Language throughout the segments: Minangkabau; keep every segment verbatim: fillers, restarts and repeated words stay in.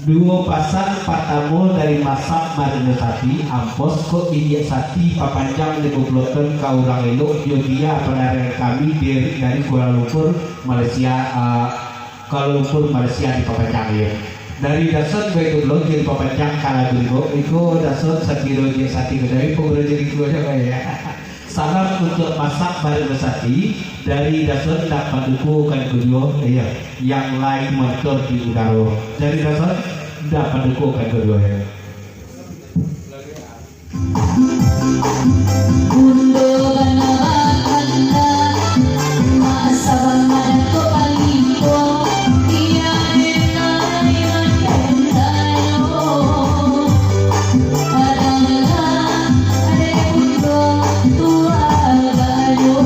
Duo pasan, patamo dari Masak Marino Sati, ampos kok inyiak sati papanjang limo puluah ton ka urang elok, jo dia panarian kami dari, dari Kuala Lumpur, Malaysia, ah, Kuala Lumpur, Malaysia dipapanjang, yo. Dari Dason baitu pulo, jo dipapanjang ka lagu iko, iko Dason sakiro inyiak sati ko dari Pemurah Jadi Tua, yo. Salam untuak Masak Barino Sati, dari Dason ndak paduko kan kuduo, iyo, yang lai monitor di udaro. Dari Dason ndak paduko kan kuduo, iyo. Bundo bana bakanda, mak sabana ko palimpo, dia denai mandengayo. Adalah dek bundo tuaganyo.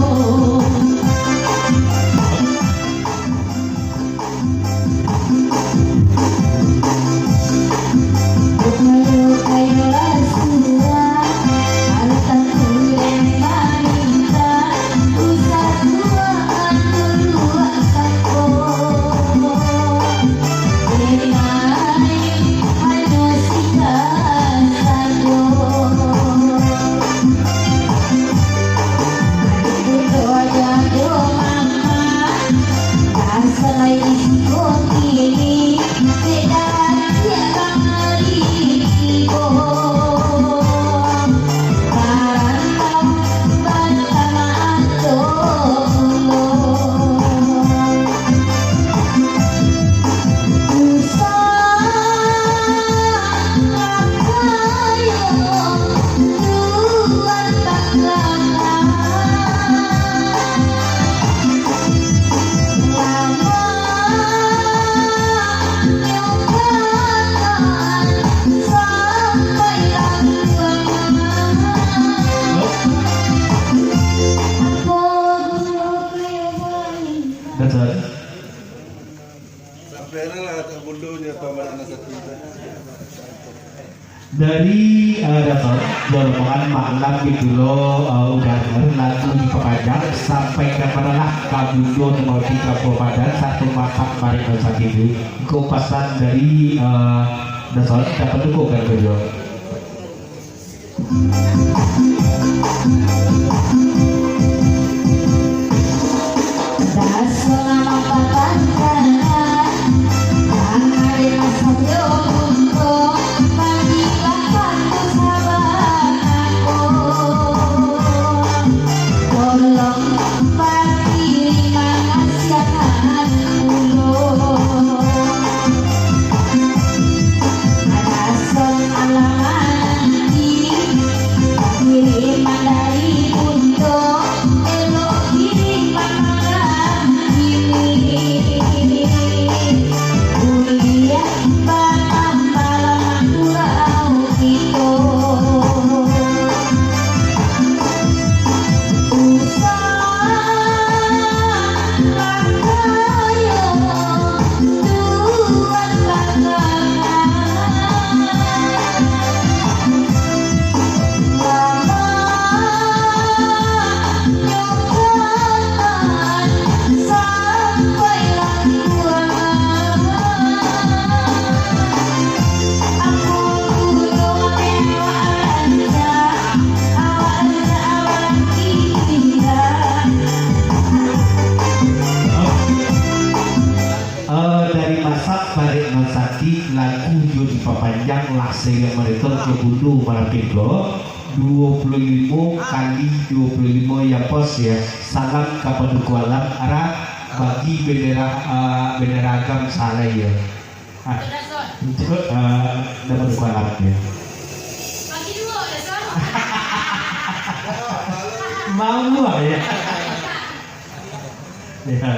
Dason. Sampai lah tak bundunyo pamain satu. Dari, eh, Dason, jo rombongan malam itulah, eh, udah lagu dipapanjang sampai ka manolah ka bundo nomor tiga puluh padan satu Masak Barino Sati. Iko pasan dari, eh, Dason, dapat dukungan beliau. Eh, dari Masak Barino Sati, lagu jo dipapanjang lah sairing monitor ka bundo malam ko, duo puluah limo kali duo puluah limo ya, pos ya. Salam ka Paduko Alam, arah bagi bendera, eh, bendera agam salai ya. Ah, untuk, eh, dapat Paduko Alam ya. Mau dua ya. Ya.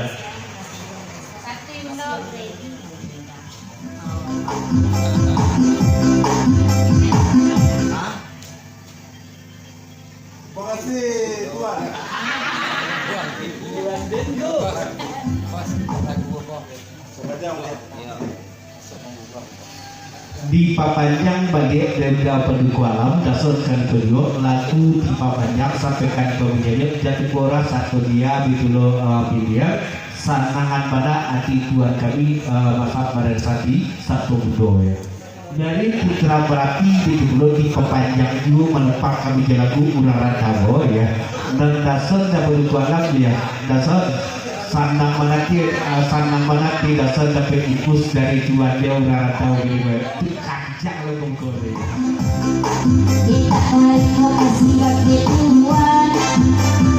Makasih, Tuan. Dipapanjang baliak denda Paduko Alam, Dason kan Peliok, lagu dipapanjang sampai kan Peminyanyuk, jatuh boras atau dia bitulo, eh, pilihan. Sanangan bana ati Tuan kami, eh, Masak Badan Sandi, Sabto Budo, ya. Dari Putra Marapi di Jemulun dipapanjang juo malepah kami jo lagu Urang Rantau, ya. Nan dason dapek dukuang alam, ya. Dason sanang mananti, eh, sanang mananti dason dapek ikus dari Tuan dia Urang Rantau, gitu. Itu kanjang lo bungkul, ya. Mintak tarimo kasih bakeh Tuhan,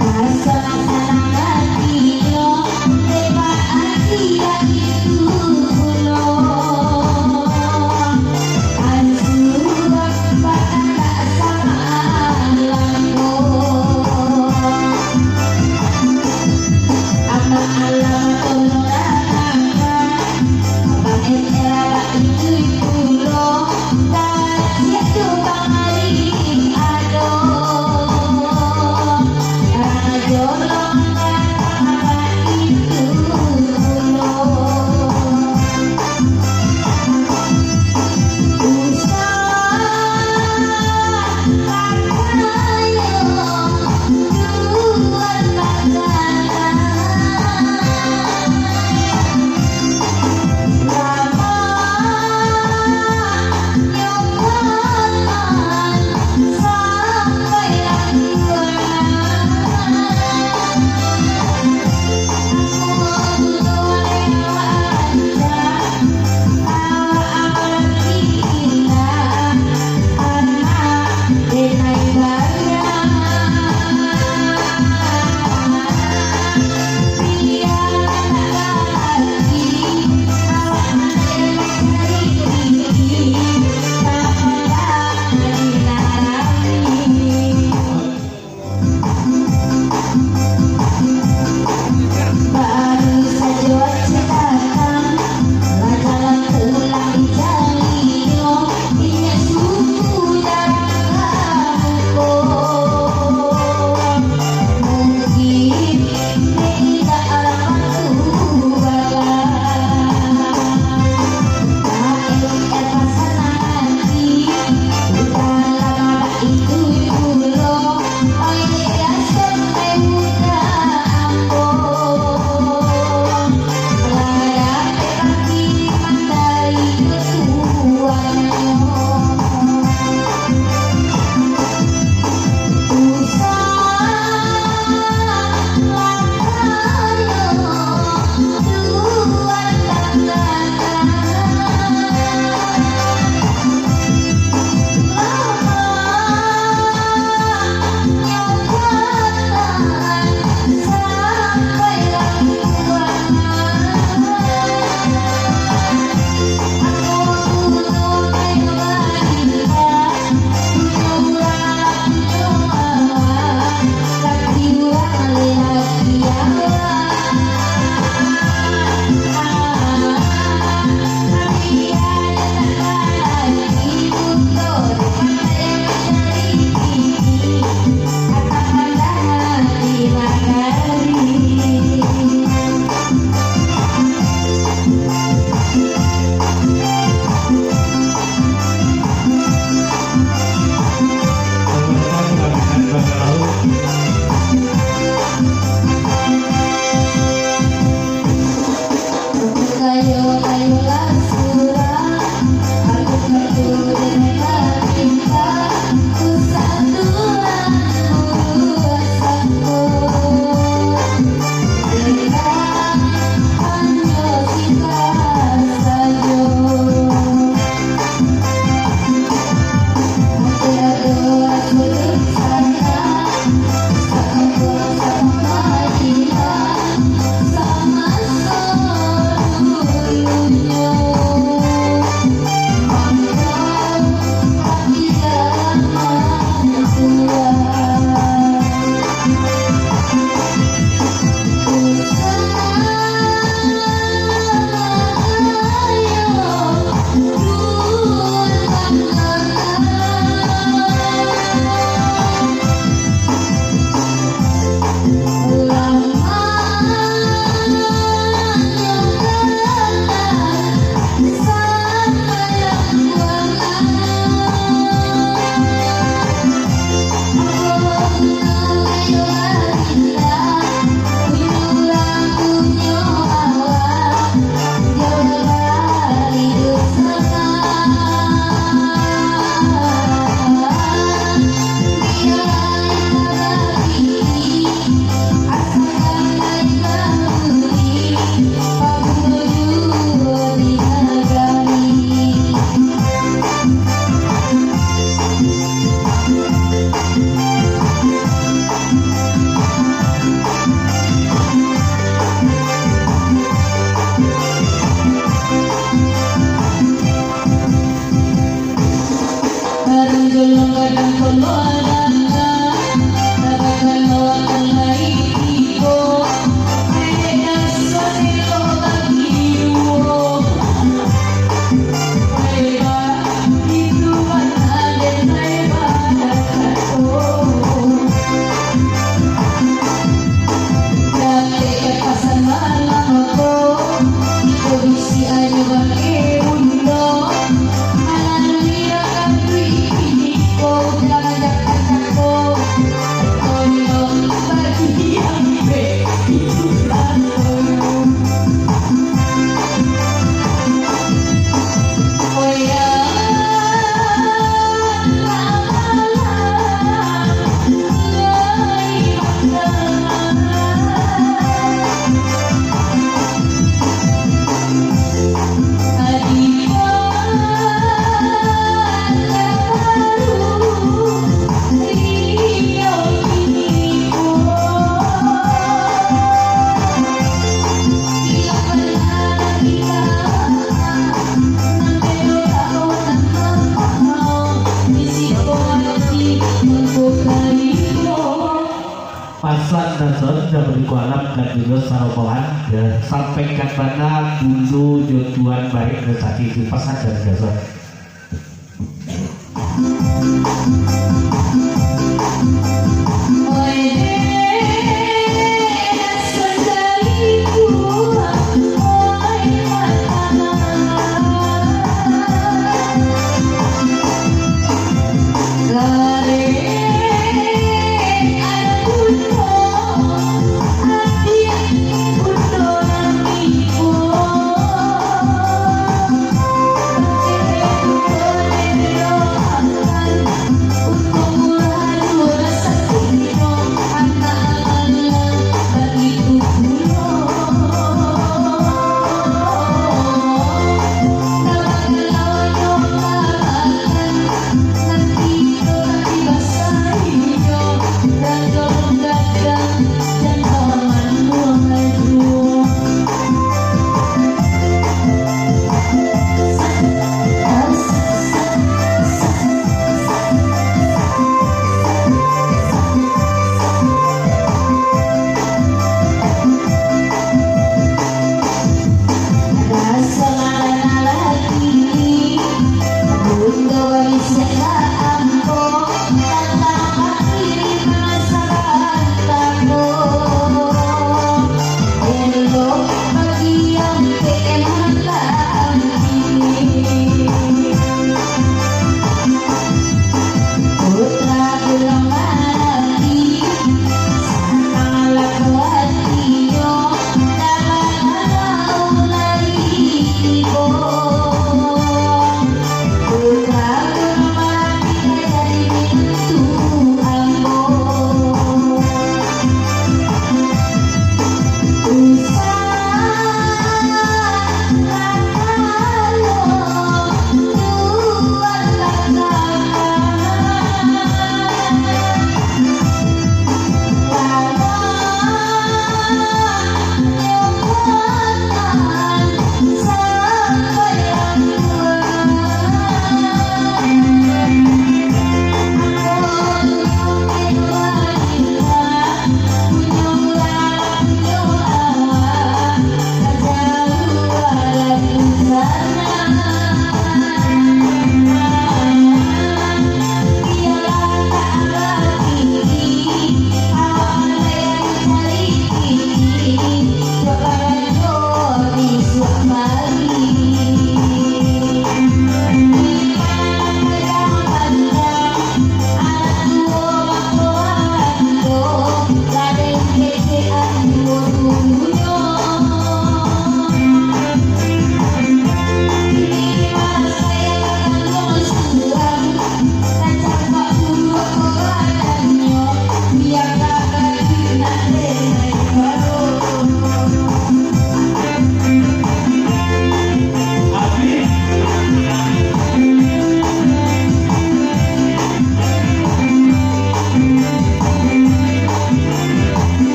raso nan sanang ati yo, lepak ati baitu pulo. Aduh suruah bakandak samalangko. Amak alam tolong datangkan, Abang Ed Era baitu pulo. Kasiak tu Bang Ari, aduh. Alhamdulillah, sarombongan, ya, sampaikan bana bulu jo tuan baik dan sakti itu pasan dari Gaza.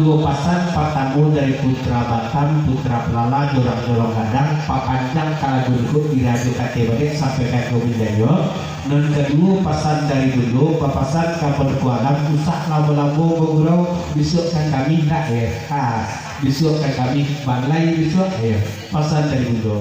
Pasan partamo dari Putra Batam, Putra Pelala, Jorang-jorang Gadang, papanjang ka lagu luhuk, dirajo kate baliak, sampaikan ka Bunda nyo. Nan kaduo, pasan dari Bunda, bapasan ka Paduko Alam, usah lamo-lamo bagurau, bisuak ka kami, ndak, yo? Ha, bisuak ka kami, balai bisuak, yo. Pasan dari Bunda.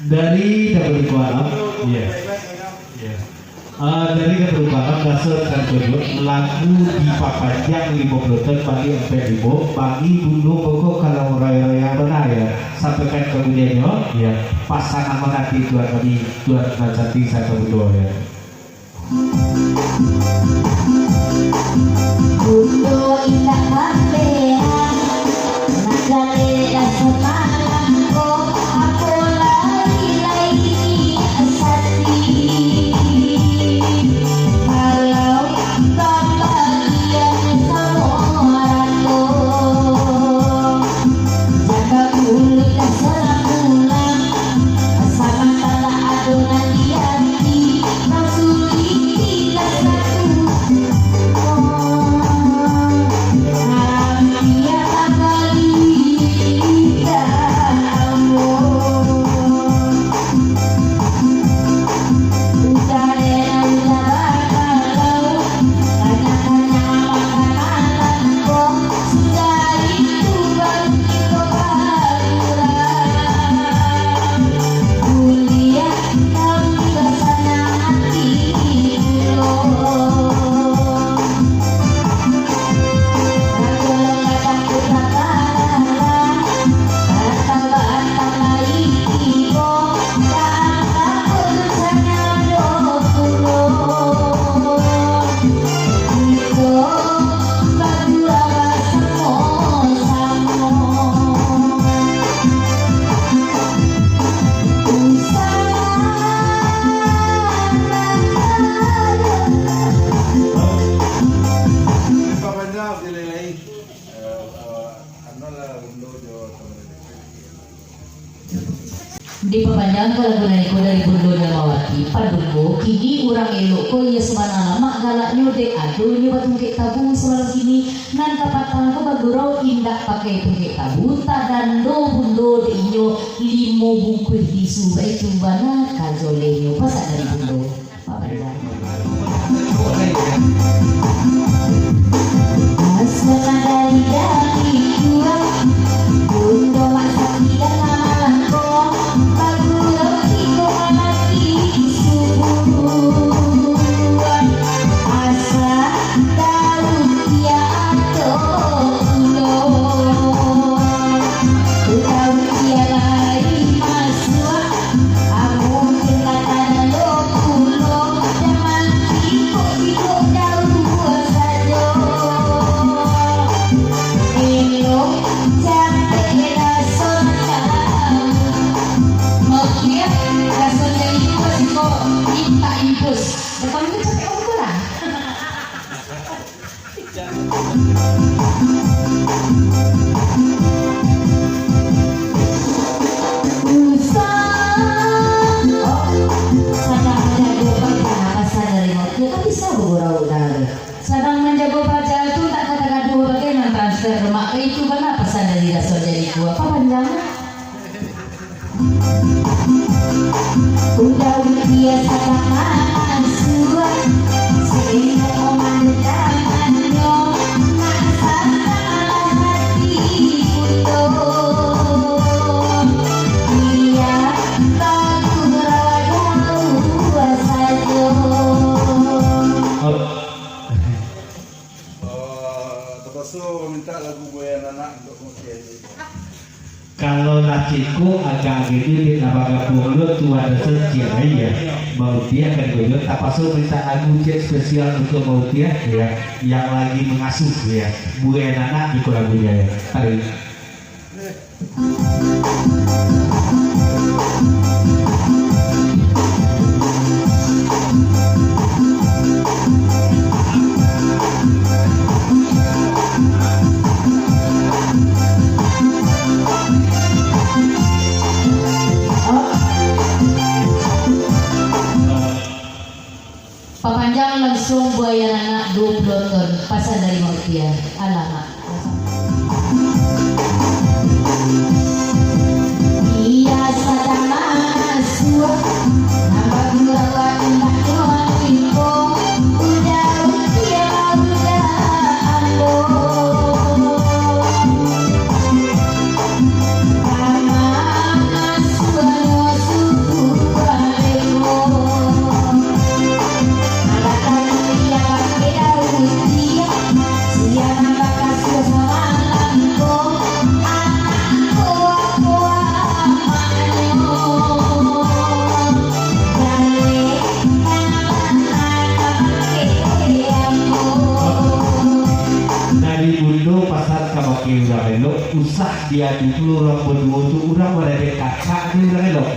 Dari Dapur Kuala, iya. Iya. Ah, dari Dapur Kuala, dasarkan tujuh, lagu dipapanjang limo puluah tahun, bagi ampek limo, bagi dulu pokok kalau raya-raya bana, ya. Sampaikan ka Bunda nyo, ya. Pasangan mananti Tuan kami, Tuan Nazati, satu dua, ya. Kudo indak mambean, nak jaleh lah samalam ko, apo lai, lai ni asa Dipapanjang ka lagu nan iko dari Bundo Dalmawati, Pandunggo, kini urang elok ko iyo sabana lamak galaknyo dek adonyo batungkek tabu sabalun kini, nan kapatang ko bagurau indak pakai tungkek tabu, tadando Bundo dek inyo limo bungkuih tisu, baitu bana kajolehnyo. Pasan dari Bundo. Sadang manjago paja, pasan dari Mautia, tapi sabu gurau dah. Sadang manjago paja tu tak ka tagaduah bagai nan transfer, mak itu bana pasan dari Rasul jadi kuah. Papanjang. Eh, tapaso minta lagu Buaya Nan Anak untuk Mautia ini. Kalau lah ceko agak gede, dek lah bagabuang lo, tu ado seciek lai, ya. Mautia kan dulu, tapaso minta lagu cek spesial untuk Mautia, ya, yang lagi mengasuh, ya. Buaya Nan Anak iko lagunyo, ya. Tarik. Papanjang langsuang Buaya Nan Anak duo puluah ton, pasan dari Mautia. Alamak. Dari Bundo pasan kabake urang elok, usah diadu pulo urang baduo tu, urang baradek kakak jo urang elok.